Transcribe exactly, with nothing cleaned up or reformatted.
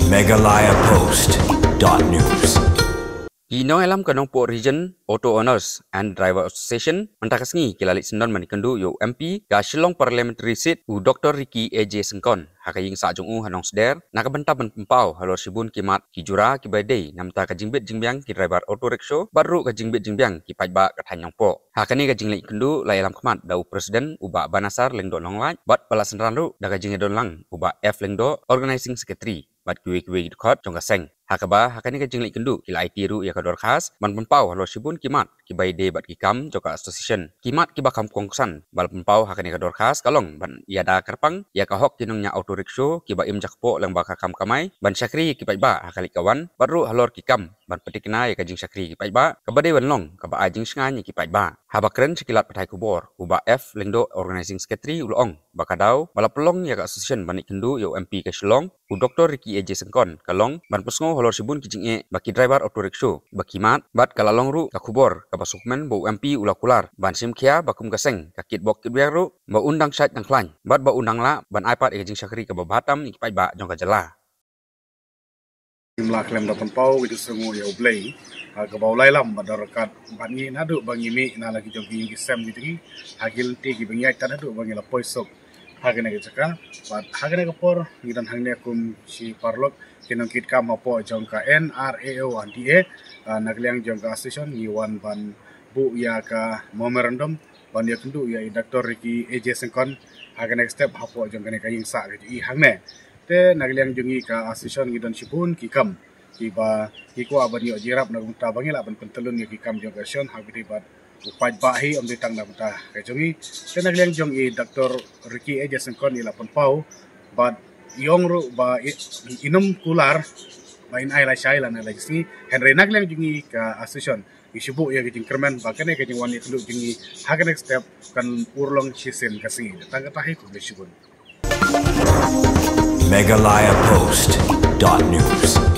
Meghalaya Post dot news. Ki nongïalam ka Nongpoh Region Auto Owners and Driver Association mynta ka sngi ki la leit syndon ban ïakynduh ïa u M P ka Shillong Parliamentary Seat, u Doctor Ricky A J Syngkon, ha ka ïing sah jong u ha Nongsder, na ka bynta ban pynpaw halor shibun ki mat ki jura kiba dei namar ka jingbit jingbiang ki driver auto rickshaw bad ruh ka jingbit jingbiang ki paidbah ka thaiñ Nongpoh. Ha kane ka jingleit kynduh la ïalam khmat da u President u Bah Banasar Lyngdoh Nonglait bad ba la synran ruh da ka jingïadon lang u Bah F Lyngdoh, Organizing Secretary, bad kiwei kiwei ki dkhot jong ka seng. Ha kaba ha kane ka jingleit kynduh ki la aiti ruh ïa ka dorkhas ban pynpaw halor shibun ki mat kiba ïadei bad ki kam jong ka association. Ki mat kiba kham kongsan ba la pynpaw ha kane ka dorkhas ka long ban ïada kyrpang ïa ka hok ki nongñiah auto rickshaw kiba im jakpoh lyngba ka kam kamai, ban shakri ïa ki paidbah ha ka leit ka wan, bad ruh halor ki kam ban pyntikna ïa ka jingshakri ïa ki paidbah kaba dei ban long kaba ai jingshngaiñ ïa ki paidbah. Haba kren sha ki lad pathai khubor, u Bah F Lyngdoh, Organizing Secretary, u la ong ba ka daw ba la pynlong ïa ka association ban leit kynduh ïa u M P ka Shillong, u Doctor Ricky A J Syngkon, ka long ban pynsngew halor shibun ki jingeh ba ki driver auto rickshaw ba ki mad, bad ka la long ruh ka khubor kaba sngewkmen ba u M P u la kular ban shim khia ba kum ka seng ka kitbok kitwiar ruh ba un dang shait dang khlaiñ bad ba un dang lah ban ai pat ïa ka jingshakri kaba bha tam ïa ki paidbah jong ka jylla. Ngim lah khlem da pynpaw ka jingsngewnguh ïa U Blei, ha kaba u la ïalam bad da ryngkat bad ngi naduh ba ngi mih na la ki jong ki ïing ki sem ki jong ngi, ha ki lynti kiba ngi ïaid tad haduh ba ngi la poi suk ha kane ka jaka. Bad ha kane ka por ngi don hangne kum shi paralok ki nongkitkam hapoh jong ka N R A O and D A, ah, na ka liang jong ka association ngi wan ban buh ïa ka memorandum ban ïakynduh ïa i Doctor Ricky A J Syngkon ha kane ka step hapoh jong kane ka ïing sah ka jong i hangne. Te na ka liang jong ngi ka association ngi don shibun ki kam kiba ngi kwah ban ïoh jingïarap na ka bynta ba ngi lah ban pyntyllun ïa ki kam jong ka association ha kaba ïadei bad u paidbah hi, ym dei tang na ka bynta ka jong ngi. Te na ka liang jong i Doctor Ricky A J Syngkon i la pynpaw bad i ong ruh ba i, i nym kular ba in ai lashai lane lashisngi, hynrei na ka liang jong ngi ka association ngi shu buh ïa ka jingkyrmen ba kane ka jingwan ïakynduh jong ngi ha kane ka step kan urlong shisien ka sngi. Tang kata hi, khublei shibun. Meghalaya Post dot news.